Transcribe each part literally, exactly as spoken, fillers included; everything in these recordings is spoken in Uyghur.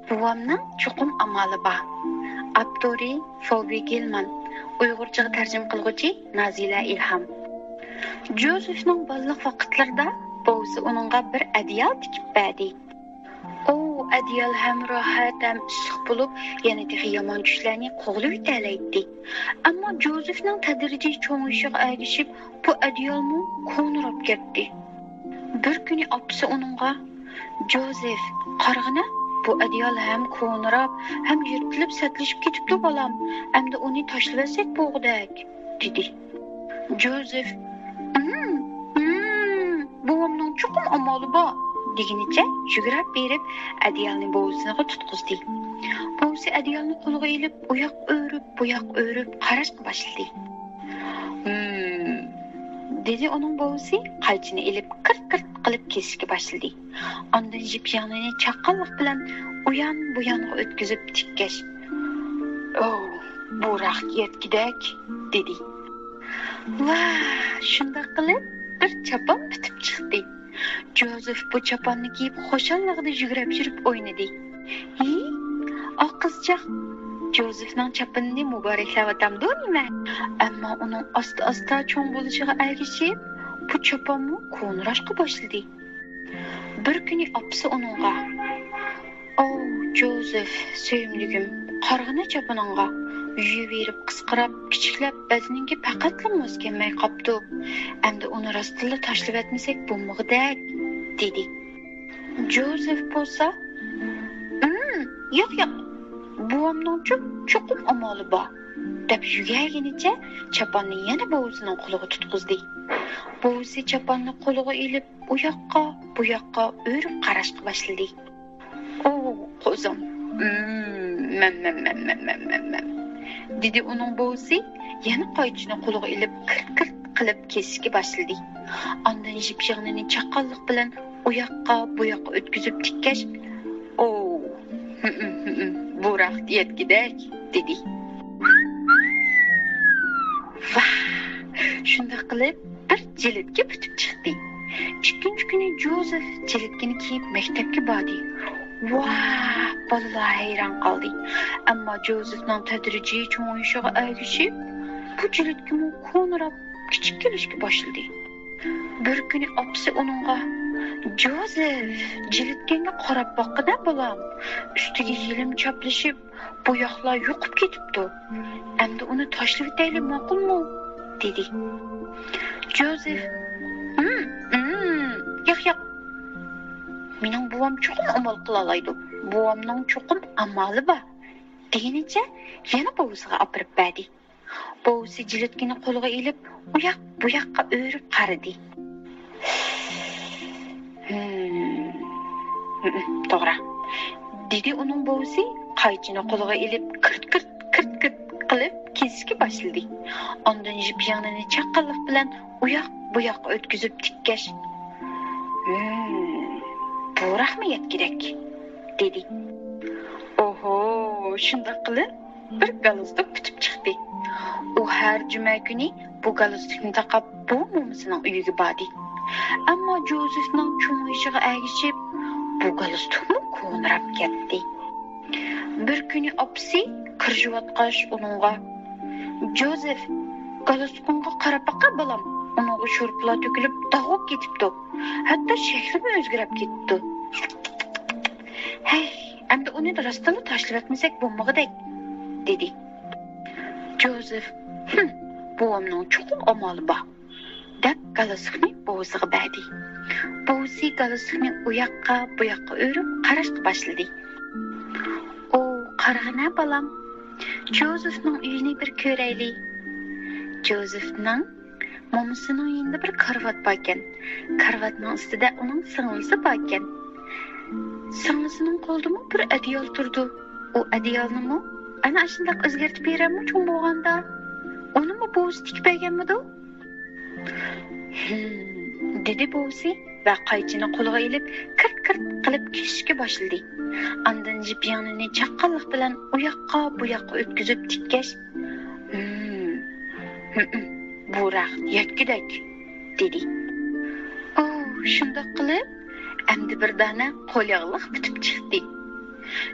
بوۋامنىڭ چوقۇم ئامالى بار. ئاپتورى: فوبى گىلمان. ئۇيغۇرچىغا تەرجىمە قىلغۇچى: نازىلە ئىلھام. جوزېفنىڭ بالىلىق ۋاقىتلىرىدا بوۋىسى ئۇنىڭغا بىر ئەدىيال تىكىپ بەردى. ئۇ ئەدىيال ھەم راھەت، ھەم ئىسسىق بولۇپ، يەنە تېخى يامان چۈشلەرنى قوغلىۋېتەلەيتتى. ئەمما جوزېفنىڭ تەدرىجىي چوڭىيىشىغا ئەگىشىپ، بۇ ئەدىيالمۇ كونىراپ كەتتى. بىر كۈنى ئاپىسى ئۇنىڭغا: «جوزېف، قارىغىنە، بۇ ئەدىيال ھەم كونىراپ، ھەم يىرتىلىپ سەتلىشىپ كېتىپتۇ، بالام. ئەمدى ئۇنى تاشلىۋەتسەك بولغۇدەك»، دېدى. جوزېف: «ئىم، ئىم، بوۋامنىڭ چوقۇم ئامالى بار» دېگىنىچە يۈگۈرۈپ بېرىپ ئەدىيالنى بوۋىسىغا تۇتقۇزدى. بوۋىسى ئەدىيالنى قولىغا ئېلىپ، ئۇ ياققا ئۆرۈپ، بۇ ياققا ئۆرۈپ قاراشقا باشلىدى. «ھىم»، دېدى ئۇنىڭ بوۋىسى قايچىنى ئېلىپ كىرت-كىرت قىلىپ كېسىشكە باشلىدى. ئاندىن يىپ يىڭنىنى چاققانلىق بىلەن ئۇيان-بۇيانغا ئۆتكۈزۈپ تىككەچ، «ئوۋ، بۇ راخت يەتكۈدەك» دېدى. ۋاھ، شۇنداق قىلىپ بىر چاپان پۈتۈپ چىقتى. جوزېف بۇ چاپاننى كىيىپ خۇشاللىقىدا يۈگۈرۈپ يۈرۈپ ئوينىدى. ھى، ئاق قىزچاق، جوزېفنىڭ چاپىنىنى مۇبارەكلەۋاتامدۇ نېمە؟ ئەمما ئۇنىڭ ئاستا-ئاستا چوڭ بولۇشىغا ئەگىشىپ، بۇ چاپانمۇ كونىراشقا باشلىدى. بىر كۈنى ئاپىسى ئۇنىڭغا: «ئوۋ، جوزېف، سۆيۈملۈكۈم، قارىغىنە چاپىنىڭغا، يۇيۇۋېرىپ قىسقىراپ، كىچىكلەپ، بەدىنىڭگە پەقەتلا ماس كەلمەي قاپتۇ. ئەمدى ئۇنى راستتىنلا تاشلىۋەتمىسەك بولمىغۇدەك» دېدى. جوزېف بولسا: «ئىم، ياق، ياق، بوۋامنىڭچۇ چوقۇم ئامالى بار» دەپ يۈگۈرگىنىچە چاپاننى يەنە بوۋىسىنىڭ قولىغا تۇتقۇزدى. بوۋىسى چاپاننى قولىغا ئېلىپ، ئۇ ياققا، بۇ ياققا ئۆرۈپ قاراشقا باشلىدى. «ئوۋ، قوزام، ئىم، مەم، مەم، مەم» دېدى ئۇنىڭ بوۋىسى يەنە قايچىنى قولىغا ئېلىپ، كىرت-كىرت قىلىپ كېسىشكە باشلىدى. ئاندىن يىپ يىڭنىنى چاققانلىق بىلەن ئۇ ياققا، بۇ ياققا ئۆتكۈزۈپ تىككەچ، «ئوۋ، ھىم، ھىم، بۇ راخت يەتكۈدەك» دېدى. ۋاھ! شۇنداق قىلىپ بىر جىلىتكە پۈتۈپ چىقتى. ئىككىنچى كۈنى جوزېف جىلىتكىنى كىيىپ مەكتەپكە باردى. ۋاھ! بالىلار ھەيران قالدى. ئەمما جوزېفنىڭ تەدرىجىي چوڭىيىشىغا ئەگىشىپ، بۇ جىلىتكىمۇ كونىراپ، كىچىك كېلىشكە باشلىدى. بىر كۈنى ئاپىسى ئۇنىڭغا: «جوزېف، جىلىتكەڭگە قاراپ باققىنە، بالام. ئۈستىگە يېلىم چاپلىشىپ، بوياقلار يۇقۇپ كېتىپتۇ. ئەمدى ئۇنى تاشلىۋېتەيلى، ماقۇلمۇ؟» دېدى. جوزېف: «ھىم، ھىم، ياق، ياق. مېنىڭ بوۋام چوقۇم ئامال قىلالايدۇ. بوۋامنىڭ چوقۇم ئامالى بار» دېگىنىچە يەنە بوۋىسىغا ئاپىرىپ بەردى. بوۋىسى جىلىتكىنى قولىغا ئېلىپ، ئۇ ياق، بۇ ياققا ئۆرۈپ قارىدى. «ھىم، ھىم، توغرا» دېدى ئۇنىڭ بوۋىسى قايچىنى قولىغا ئېلىپ، كىرت، كىرت، كىرت، كىرت قىلىپ كېسىشكە باشلىدى. ئاندىن يىپ يىڭنىنى چاققانلىق بىلەن ئۇ ياق، بۇ ياققا ئۆتكۈزۈپ تىككەچ، «ھىم، بۇ راخمۇ يەتكۈدەك» دېدى. ئوھو، شۇنداق قىلىپ بىر گالستۇك پۈتۈپ چىقتى. ئۇ ھەر جۈمە كۈنى بۇ گالستۇكنى تاقاپ بۇ مومىسىنىڭ ئۆيىگە باردى. ئەمما جوزېفنىڭ چوڭىيىشىغا ئەگىشىپ، بۇ گالستۇكمۇ كونىراپ كەتتى. بىر كۈنى ئاپىسى كىرىشىۋاتقاچ ئۇنىڭغا: «جوزېف، گالستۇكۇڭغا قاراپ باقە، بالام، ئۇنىڭغا شورپىلار تۆكۈلۈپ داغ بولۇپ كېتىپتۇ. ھەتتا شەكلىمۇ ئۆزگىرىپ كېتىپتۇ. ھەي، ئەمدى ئۇنى راستتىنلا تاشلىۋەتمىسەك بولمىغۇدەك» دېدى. جوزېف: «ھىم، بوۋامنىڭ چوقۇم ئامالى بار» دەپ گالستۇكنى بوۋىسىغا بەردى. بوۋىسى گالستۇكنى ئۇ ياققا، بۇ ياققا ئۆرۈپ قاراشقا باشلىدى. «ئوۋ، قارىغىنە، بالام، جوزېفنىڭ ئۆيىنى بىر كۆرەيلى. جوزېفنىڭ مومىسىنىڭ يېنىدا بىر كارىۋات باركەن. كارىۋاتنىڭ ئۈستىدە ئۇنىڭ سىڭلىسى باركەن. سىڭلىسىنىڭ قولىدىمۇ بىر ئەدىيال تۇرىدۇ. ئۇ ئەدىيالنىمۇ ئەنە ئاشۇنداق ئۆزگەرتىپ بېرەممۇ چوڭ بولغاندا؟ ئۇنىمۇ بوۋىسى تىكىپ بەرگەنمىدۇ؟» «ھىم»، دېدى بوۋىسى ۋە قايچىنى قولىغا ئېلىپ، كىرت-كىرت قىلىپ كېسىشكە باشلىدى. ئاندىن يىپ يىڭنىنى چاققانلىق بىلەن ئۇ ياققا، بۇ ياققا ئۆتكۈزۈپ تىككەچ، «ھىم، ھىم، بۇ راخت يەتكۈدەك» دېدى. ئوۋ، شۇنداق قىلىپ، ئەمدى بىر دانە قول ياغلىق پۈتۈپ چىقتى.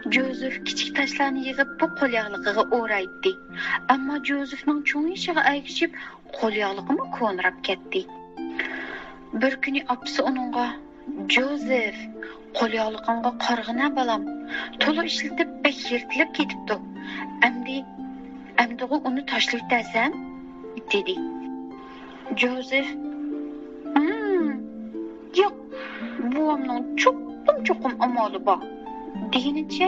جوزېف كىچىك تاشلارنى يىغىپ بۇ قول ياغلىقىغا ئورايتتى. ئەمما جوزېفنىڭ چوڭىيىشىغا ئەگىشىپ قول ياغلىقىمۇ كونىراپ كەتتى. بىر كۈنى ئاپىسى ئۇنىڭغا، «جوزېف، قول ياغلىقىڭغا قارىغىنە بالام، تولا ئىشلىتىپ بەك يىرتىلىپ كېتىپتۇ. ئەمدى، ئەمدىغۇ ئۇنى تاشلىۋېتەرسەن؟» دېدى. جوزېف، «ھىم، ياق، بوۋامنىڭ چوقۇم، چوقۇم ئامالى بار» دېگىنىچە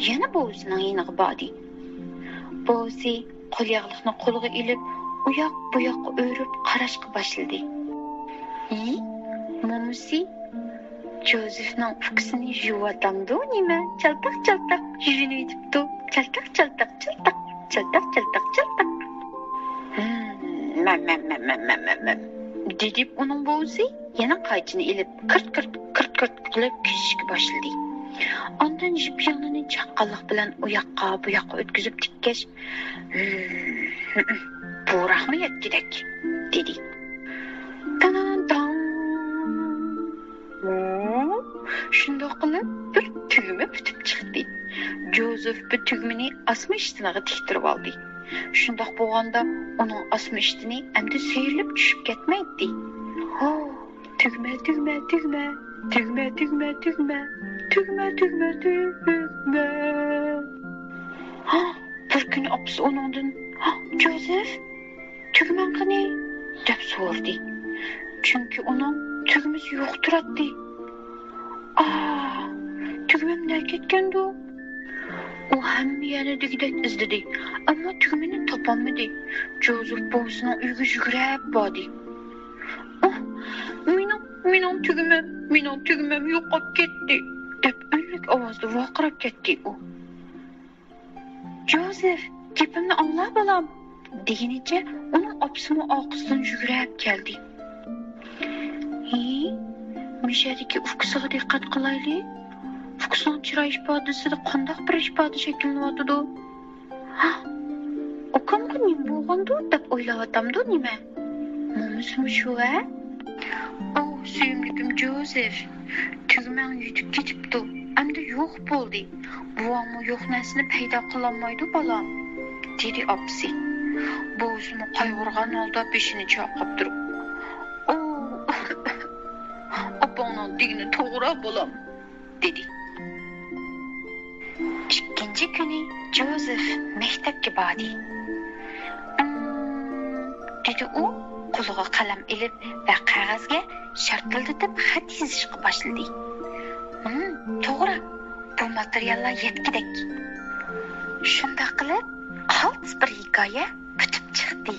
يەنە بوۋىسىنىڭ يېنىغا باردى. بوۋىسى قول ياغلىقنى قولىغا ئېلىپ، ئۇياق-بۇياققا ئۆرۈپ قاراشقا باشلىدى. «ھى، مومىسى، جوزېفنىڭ ئۇكىسىنى يۇيۇۋاتامدۇ نېمە؟ چالتاق-چالتاق يۇيۇنۇۋېتىپتۇ. چالتاق-چالتاق، چالتاق، چالتاق، چالتاق، چالتاق.» «ھىم، مەم، مەم، مەم» دېدى ئۇنىڭ بوۋىسى يەنە قايچىنى ئېلىپ، كىرت-كىرت، كىرت-كىرت قىلىپ كېسىشكە باشلىدى. ئاندىن يىپ يىڭنىنى چاققانلىق بىلەن ئۇياققا، بۇياققا ئۆتكۈزۈپ تىككەچ، «ھىم، بۇراقمۇ يەتكۈدەك» دېدى. تانانتاڭ! ھۇ! شۇنداق قىلىپ بىر تۈگمە پۈتۈپ چىقتى. جوزېف بۇ تۈگمىنى ئاسما ئىشتىنىغا تىكتۈرۈۋالدى. شۇنداق بولغاندا ئۇنىڭ ئاسما ئىشتىنى ئەمدى سىيرىلىپ چۈشۈپ كەتمەيتتى. ھو! تۈگمە، تۈگمە، تۈگمە. تۈگمە، تۈگمە، تۈگمە. تۈگمە، تۈگمە، تۈگمە. ھا، بىر كۈنى ئاپىسى ئۇنىڭدىن، «ھا، جوزېف، تۈگمەڭ قېنى؟» دەپ سورىدى. چۈنكى ئۇنىڭ تۈگمىسى يوق تۇراتتى. «ئا، تۈگمەم نەگە كەتكەندۇ؟» ئۇ ھەممە يەرنى دېگۈدەك ئىزدىدى، ئەمما تۈگمىنى تاپالمىدى. جوزېف بوۋىسىنىڭ ئۆيىگە يۈگۈرۈپ باردى. «ئاھ، مېنىڭ، مېنىڭ تۈگمەم، مېنىڭ تۈگمەم يوقاپ كەتتى» دەپ ئۈنلۈك ئاۋازدا ۋارقىراپ كەتتى ئۇ. «جوزېف، گېپىمنى ئاڭلا، بالام!» دېگىنىچە ئۇنىڭ ئاپىسىمۇ ئارقىسىدىن يۈگۈرۈپ كەلدى. «ھى، مۇشەدىكى ئۇكىسىغا دىققەت قىلايلى. ئۇكىسىنىڭ چىراي ئىپادىسىدە قانداق بىر ئىپادە شەكىللىنىۋاتىدۇ؟ ھا، ئۇكامغا نېمە بولغاندۇ دەپ ئويلاۋاتامدۇ نېمە؟ مومىسىمۇ شۇ ھە؟ ئوھ، سۆيۈملۈكۈم جوزېف، تۈگمەڭ يۈدۈپ كېتىپتۇ، ئەمدى يوق بولدى. بوۋاڭمۇ يوق نەرسىنى پەيدا قىلالمايدۇ، بالام» دېدى ئاپىسى. بوۋىسىمۇ قايغۇرغان ھالدا بېشىنى چايقاپ تۇرۇپ، «ئوھ، ئاپاڭنىڭ دېگىنى توغرا، بالام» دېدى. ئىككىنچى كۈنى جوزېف مەكتەپكە باردى. «ئىم» دېدى ئۇ، قولىغا قەلەم ئېلىپ ۋە قەغەزگە شارتىلدىتىپ خەت يېزىشقا باشلىدى. «ھىم، توغرا، بۇ ماتېرىياللار يەتكۈدەك.» شۇنداق قىلىپ، قالتىس بىر ھېكايە پۈتۈپ چىقتى.